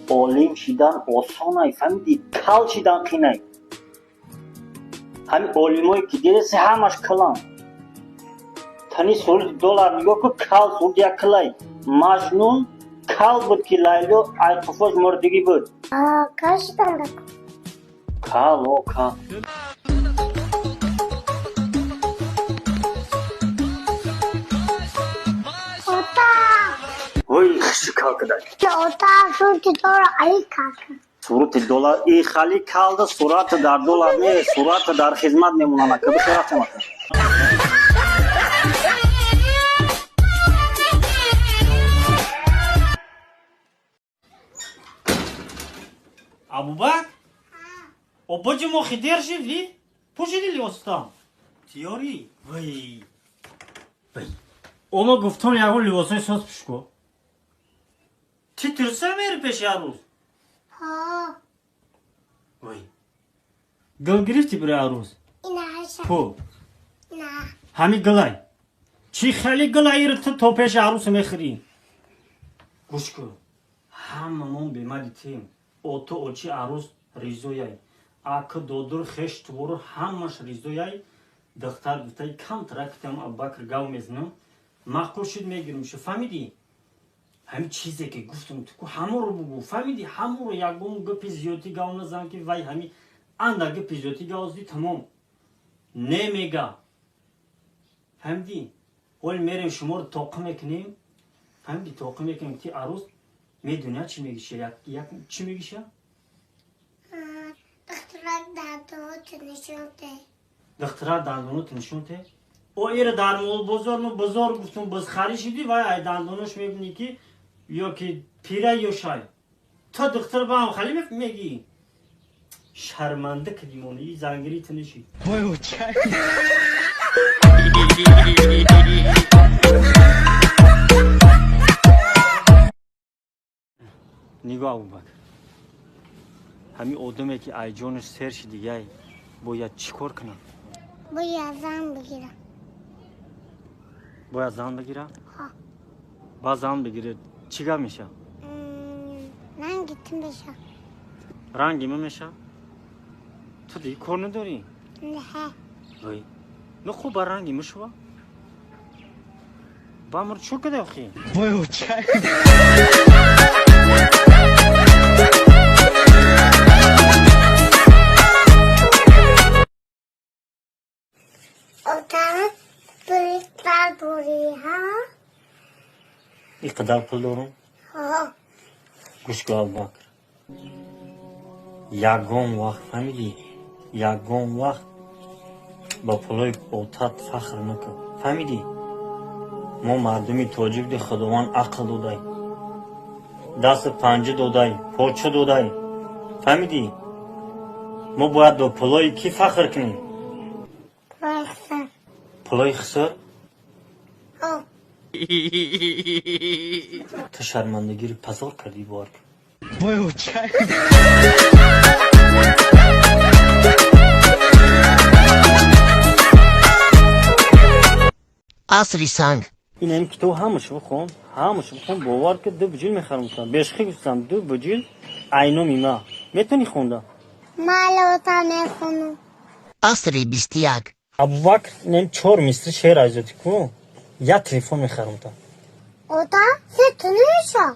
Олим шидан осонай, фаҳмидӣ? Кал шидан қинай. Ҳамин олимое ки дидаси, ҳамаш калан. Тани сурати доллар нигоҳ кун, кал сурат як калай. Маҷнун кал буд, ки Лайло айқуфош мурдагӣ буд. Кал шидан дакор. Кал, о, кал. Ота. Ой, хиши кал кидай. Ота, сурати доллар ай кал. Сурати доллар и хали калда, сурати дар доллар не, сурати дар хизмат мемонад. Ка бихе рафтем. Абубак, обоҷи мо хидер шидли, пӯшиди либосатам тиёрӣ. Вай, вай, ома гуфтам, ягон либосои соз пӯшко. Ти тирса мери пеши арӯз? Ҳо. Вай, гил гирифтӣ бираи арӯз? Инаша. Пу. На. Ҳами гилай чӣ хеле гилаиро ту то пеши арӯс мехӯрӣ? Гӯш кун, ҳамамон бемади тем. Ото, очи арӯз ризояй, ака, додур, хеш, тубору ҳамаш ризояй. Духтар гуфтай, камтара китам Абубакр гав мезанам, маъқул шуд, мегирим шу. Фаҳмидӣ? Ҳамин чизе ки гуфтам, ту ҳаморо бугӯ, фаҳмидӣ? Ҳаморо, ягон гапи зиёдӣ гав назан, ки вай ҳами анда гапи зиёдӣ гав зди, тамом, немега. Фаҳмидӣ? Ҳоли мерем, шуморо тоқӣ мекунем, фаҳмидӣ? Тоқӣ мекунем, ти арӯз медони, чӣ мегиша, як чӣ мегиша? Духтарак, дандонот нишон де. Духтарак, дандонот нишон те. О, ира дар молбозор мо бозор гуфтум, бозхарӣ шидӣ, вай ай дандонош мебинӣ, ки ё ки пира, ё шай. То духтар ба ҳам хали мегӣ, шарманда кадимон, и зангирӣ ту нишид. Выручай. Нигоҳ, Абубакр, ҳамин одаме ки айҷонаш сер шидигай, бояд чӣ кор кунам? Бояд зан бигирам. Бояд зан бигира? Ҳо. Баъд зан бигиред, чӣ гап меша? Ранги ту меша. Ранги ман меша? Ту диги кор надорӣ? Не. Вай, ну хуб, ба ранги мешува. Ба мур чӯ када охи? Выручай. Ота, пули дорӣ, ҳа? Ин қадар пул дорум? Ҳо. Гӯш кун, Абубакр, ягон вақт, фаҳмидӣ, ягон вақт ба пулои отат фахр накун, фаҳмидӣ? Мо мардуми тоҷик ди Худованд ақл додай, дасту панҷа додай, поча додай, фаҳмидӣ? Мо бояд ба пулои кӣ фахр кунем? Пулои хисар. Пулои хисар? Ҳо. Ту шармандагиро пазор кардӣ, бовар кун. Выручай. Асри санг. Ин ҳамин китоб ҳамашо бихон, ҳамашо бихон, бовар ки ду буҷил мехарам. Бешхи гуфтам, ду буҷил айноми ма. Метавонӣ хонда? Майли, ота, мехонам. Асри 21. Абубакр, ин чор мисри шеър азёти ку, як телефон мехарам та. Ота, се ту намеша.